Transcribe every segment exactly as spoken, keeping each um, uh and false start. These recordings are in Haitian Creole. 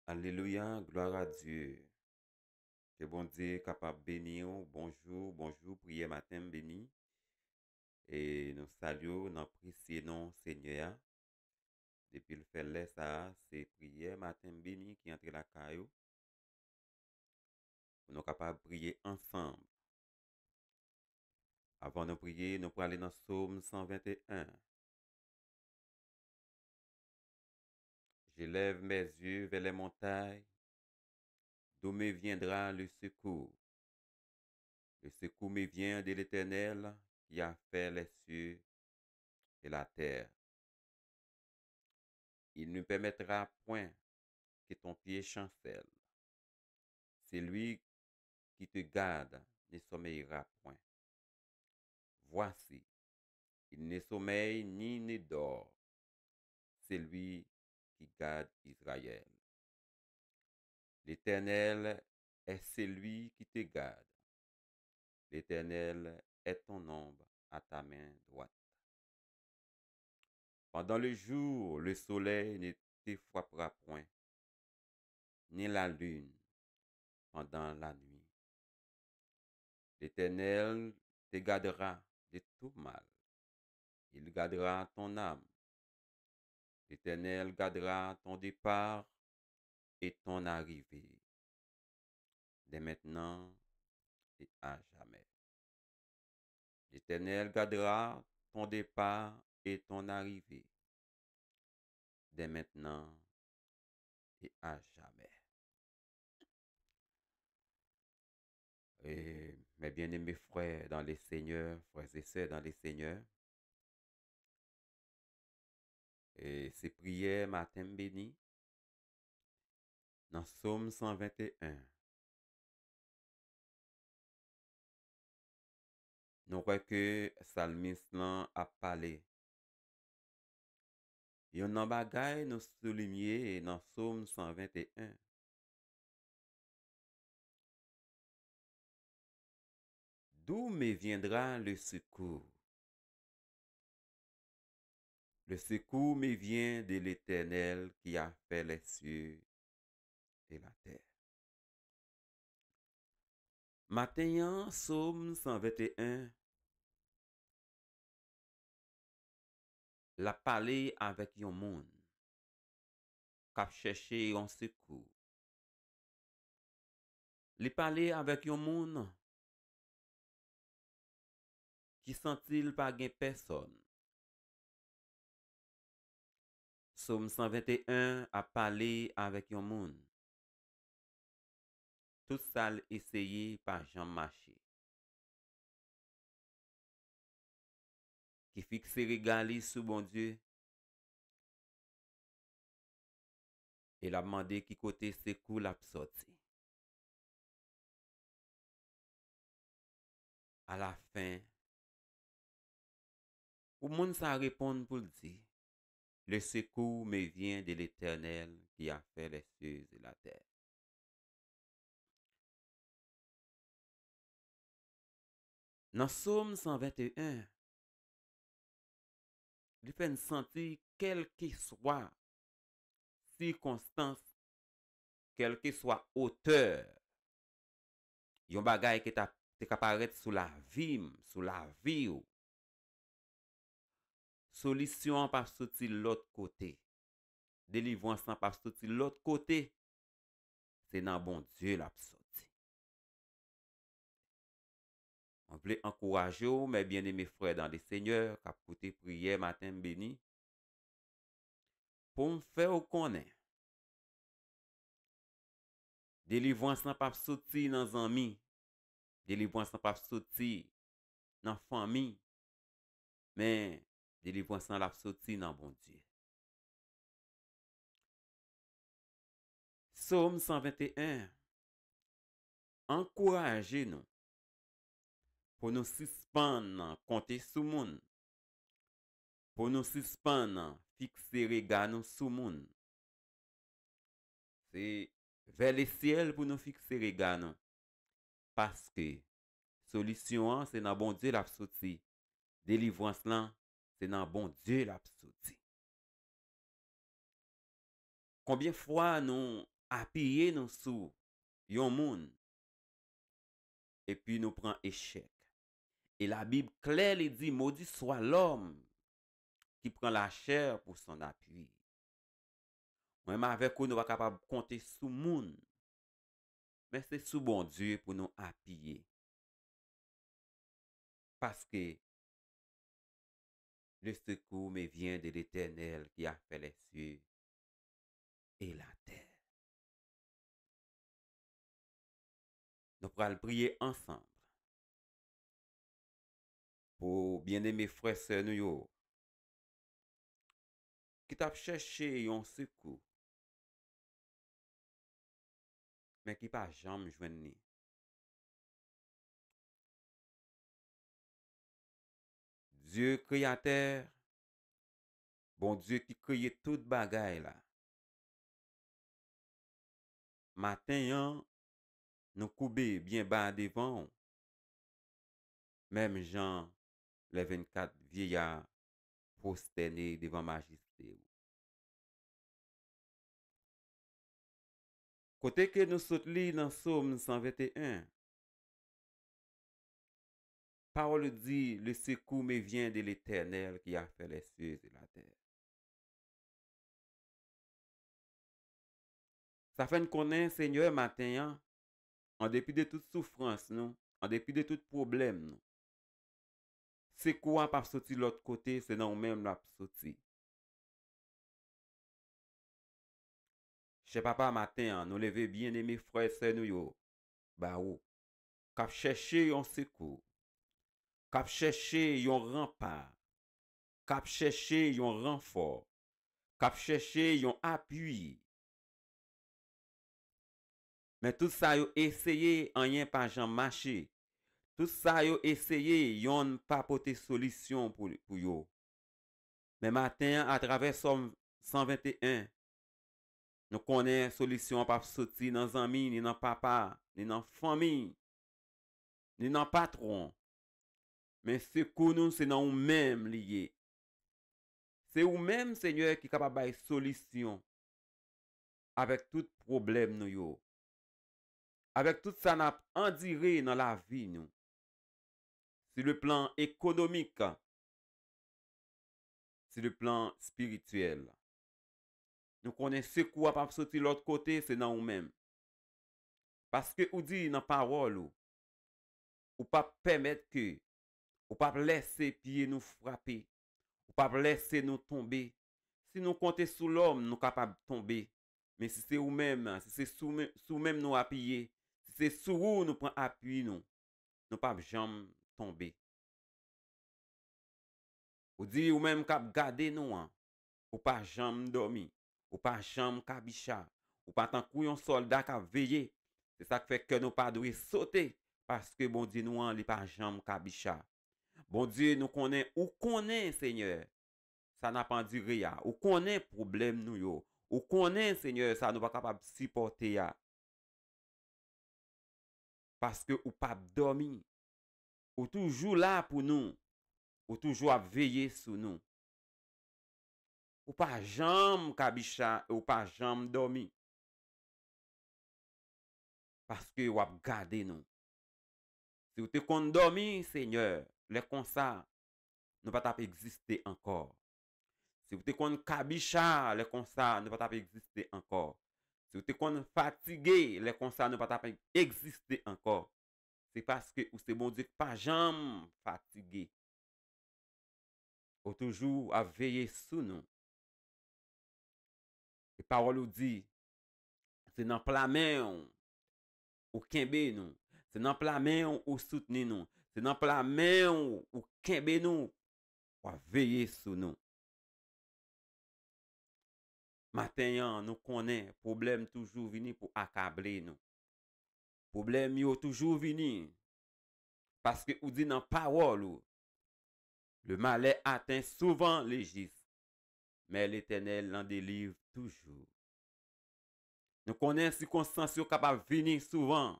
Alelouya, glwa a Dye. Ke Bondye kapab beni w. Bonjou, bonjou, priyè maten m beni. E nou salye w nan presye non Senyè a. Depi l fè lè sa a, se priyè maten m beni ki antre lakay ou. Pou nou kapab priye ansanm. Avan nou priye, nou prale nan Sòm san venteyen. Je lève mes yeux vers les montagnes, d'où me viendra le secours? Le secours me vient de l'Éternel qui a fait les cieux et la terre. Il ne permettra point que ton pied chancelle. Celui qui te garde ne sommeillera point. Voici, il ne sommeille ni ne dort, celui qui garde Israël. L'Éternel est celui qui te garde. L'Éternel est ton ombre à ta main droite. Pendant le jour, le soleil ne te frappera point, ni la lune pendant la nuit. L'Éternel te gardera de tout mal. Il gardera ton âme. L'Éternel gardera ton départ et ton arrivée, dès maintenant et à jamais. L'Éternel gardera ton départ et ton arrivée, dès maintenant et à jamais. E, mes bien-aimés frères dans le Seigneur, frères et sœurs dans le Seigneur, e, se priyè maten m beni. Nan Sòm san venteyen, nou wè ke salmis lan ap pale. Youn nan bagay nou soulinye nan Sòm san venteyen. D'où me viendra le secours? Le secours me vient de l'Éternel qui a fait les cieux et la terre. Maten an, Sòm san venteyen, l ap pale avèk yon moun k ap chèche yon sekou. Li pale avèk yon moun ki santi l pa gen pèsòn. Sòm san venteyen ap pale avèk yon moun. Tout sa l eseye pa janm mache. Ki fikse rega li sou Bondye. E l ap mande ki kote sekou l ap sòti. Alafen, pou moun sa a reponn pou l di, le secours me vient de l'Éternel qui a fait les cieux et la terre. Nan Sòm san venteyen, li fè n santi kèlkeswa sikonstans, kèlkeswa otè yon bagay ki ta, te ka parèt sou lavi m, sou lavi w, solisyon an p ap soti lòt kote. Delivrans lan p ap soti lòt kote. Se nan Bondye l ap soti. Mwen vle ankouraje w, mes bien-aimés frères dans le Seigneur, k ap koute priyè maten m beni, pou m fè w konnen, delivrans lan p ap soti nan zanmi, delivrans lan p ap soti nan fanmi, men delivrans lan l ap soti nan Bondye. Sòm san venteyen ankouraje nou pou nou sispann konte sou moun, pou nou sispann fikse rega nou sou moun. Se vè lesyèl pou nou fikse rega nou. Paske solisyon an, se nan Bondye l ap soti. Delivrans lan, se nan Bondye l ap soti. Konbyen fwa nou apiye nou sou yon moun, epi nou pran echèk. E Labib klè, li di, modi swa lòm ki pran lachè pou son apui. Mwen menm avèk ou, nou pa kapab konte sou moun, men se sou Bondye pou nou apiye. Paske le secours me vient de l'Éternel qui a fait les cieux et la terre. Nou pral priye ansanm pou byeneme frè sè nou yo ki t ap chèche yon sekou, men ki pa janm jwenn li. Dye kreyatè, Bondye ki kreye tout bagay la, maten an, nou koube byen ba devan w, menm jan lè vennkat vyeya pwostène devan majeste w. Kote ke nou sot li nan Sòm san venteyen, pawòl ou di, le secours me vient de l'Éternel qui a fait les cieux et la terre. Sa fè n konnen, Senyè, maten an, an depi de tout soufrans nou, an depi de tout pwoblèm nou, sekou a p ap soti lòt kote, se nan ou menm l ap soti. Chè Papa, maten an, nou leve byeneme frè sè nou yo ba ou, k ap chèche yon sekou, k ap chèche yon ranpa, k ap chèche yon ranfò, k ap chèche yon apui. Men tout sa yo eseye, anyen pa janm mache. Tout sa yo eseye, yonn pa pote solisyon pou, pou yo. Men maten an, atravè Sòm san venteyen, nou konnen solisyon an p ap soti nan zanmi, ni nan papa, ni nan fanmi, ni nan patwon. Men sekou nou, se nan ou menm li ye. Se ou menm, Senyè, ki kapab bay solisyon avèk tout pwoblèm nou yo, avèk tout sa n ap andire nan lavi nou, sur le plan économique, sur le plan spirituel. Nou konnen sekou a p ap soti lòt kote, se nan ou menm. Paske ou di nan pawòl ou, ou p ap pèmèt ke, ou p ap lèse pye nou frape, ou p ap lèse nou tonbe. Si nou konte sou lòm, nou kapab tonbe. Men si se ou menm, si se sou men-, sou menm nou apiye, si se sou ou nou pran apui nou, nou p ap janm tonbe. Ou di ou menm k ap gade nou an, ou pa janm dòmi, ou pa janm kabicha, ou pa tankou yon sòlda k ap veye. Se sa k fè kè nou pa dwe sote, paske Bondye nou an, li pa janm kabicha. Bondye, nou konnen, ou konnen, Senyè, sa n ap andire a. Ou konnen pwoblèm nou yo. Ou konnen, Senyè, sa nou pa kapab sipòte a. Paske ou p ap dòmi. Ou toujou la pou nou. Ou toujou ap veye sou nou. Ou pa janm kabicha e ou pa janm dòmi. Paske w ap gade nou. Si w te konn dòmi, Senyè, lè konsa, nou pa t ap egziste ankò. Si w te konn kabicha, lè konsa, nou pa t ap egziste ankò. Si w te konn fatige, lè konsa, nou pa t ap egziste ankò. Se paske ou se Bondye k pa janm fatige. Ou toujou ap veye sou nou. E pawòl ou di, se nan pla men w ou kenbe nou. Se nan pla men w ou soutni nou. Se nan pla men w ou kenbe nou. W ap veye sou nou. Maten an, nou konnen pwoblèm toujou vini pou akable nou. Pwoblèm yo toujou vini. Paske ou di nan pawòl ou, le malheur atteint souvent le juste, mais l'Éternel l'en délivre toujours. Nou konnen sikonstans yo kapab vini souvan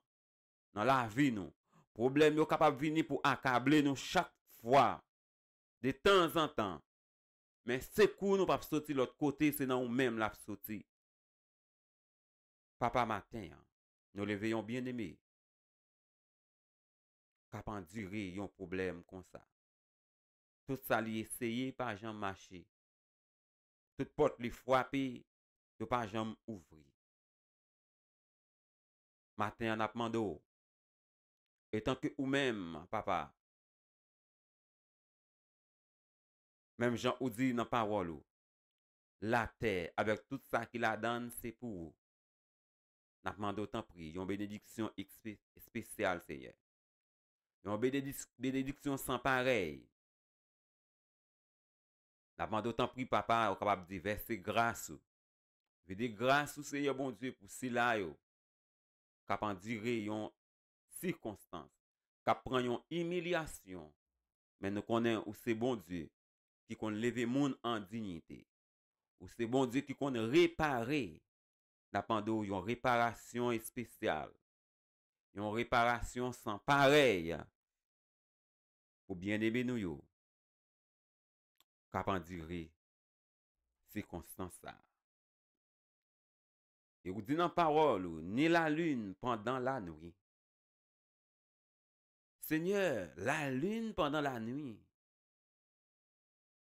nan lavi nou. Pwoblèm yo kapab vini pou akable nou chak fwa, de tanzantan. Men sekou nou p ap soti lòt kote, se nan ou menm l ap soti. Papa, maten an, nou leve yon byeneme k ap andire yon pwoblèm konsa. Tout sa li eseye pa janm mache. Tout pòt li frape, yo pa janm ouvri. Maten an, n ap mande w, etanke ou menm, Papa, menm jan ou di nan pawòl ou, latè avèk tout sa ki ladan l se pou ou. N ap mande w, tanpri, yon benediksyon espe-, espesyal, Senyè. Yon benedis-, benediksyon san parèy. N ap mande w, tanpri, Papa, ou kapab di, vèse gras ou. Vide gras ou, Senyè Bondye, pou sila yo k ap andire yon sikonstans, k ap pran yon imilyasyon. Men nou konnen ou se Bondye ki konn leve moun an diyite. Ou se Bondye ki konn repare. N ap mande w yon reparasyon espesyal, yon reparasyon san parèy pou byeneme nou yo k ap andire sikonstans sa a. E ou di nan pawòl ou, ni lalin pandan lanwi. Senyè, lalin pandan lanwi,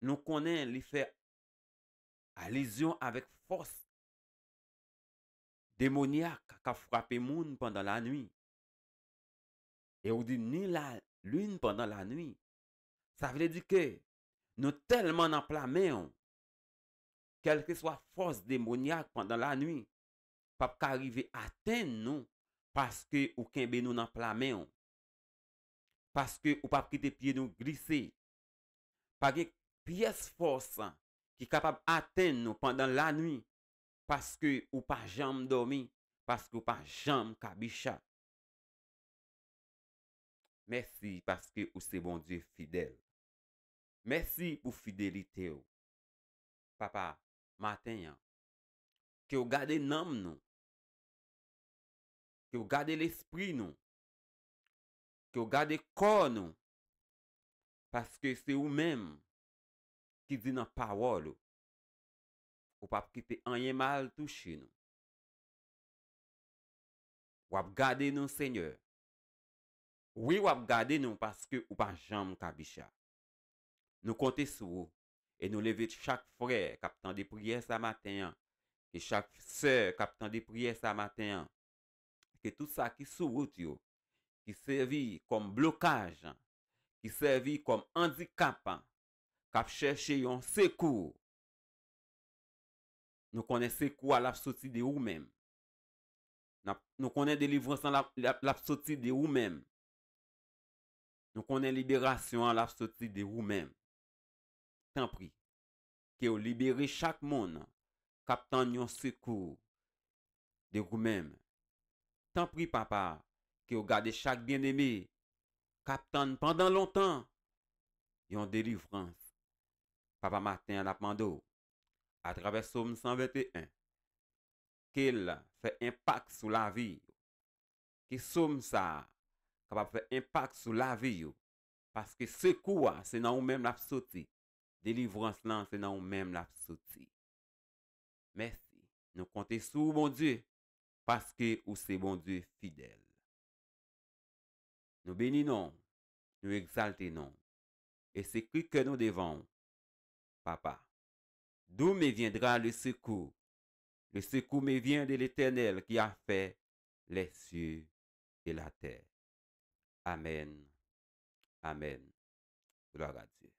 nou konnen li fè alizyon avèk fòs demonyak k ap frape moun pandan lanwi. E ou di ni lalin pandan lanwi. Sa vle di ke nou tèlman nan pla men w, kèlkeswa fòs demonyak pandan lanwi p ap ka rive atenn nou, paske ou kenbe nou nan pla men w. Paske ou p ap kite pye nou glise. Pa gen pyès fòs ki kapab atenn nou pandan lanwi, paske ou pa janm dòmi, paske ou pa janm kabicha. Mèsi paske ou se Bondye fidèl. Mèsi pou fidelite w. Papa, maten an, ke w gade nanm nou, ke w gade lespri nou, ke w gade kò nou, paske se ou menm ki di nan pawòl ou, ou p ap kite anyen mal touche nou. W ap gade nou, Senyè. Wi, w ap gade nou paske ou pa janm kabicha. Nou konte sou ou e nou leve chak frè k ap tande priyè sa maten an, e chak sè k ap tande priyè sa maten an, ke tout sa ki sou wout yo, ki sèvi kòm blokaj, ki sèvi kòm andikap, k ap chèche yon sekou, nou konnen sekou a l ap soti de ou menm. N ap, nou konnen delivrans lan l ap, l ap, l ap soti de ou menm. Nou konnen liberasyon an l ap soti de ou menm. Tanpri, ke w libere chak moun k ap tann yon sekou de ou menm. Tanpri, Papa, ke w gade chak byeneme k ap tann pandan lontan yon delivrans. Papa, maten an, n ap mande w, atravè Sòm san venteyen, ke l fè enpak sou lavi yo. Ke Sòm sa a kapab fè enpak sou lavi yo. Paske sekou a, se nan ou menm l ap soti. Delivrans lan, se nan ou menm l ap soti. Mèsi. Nou konte sou ou, Bondye, paske ou se Bondye fidèl. Nou beni non w, nou egzalte non w, e se kri kè nou devan w, Papa. D'où me viendra le secours? Le secours me vient de l'Éternel qui a fait les cieux et la terre. Amen. Amen. Gloire à Dieu.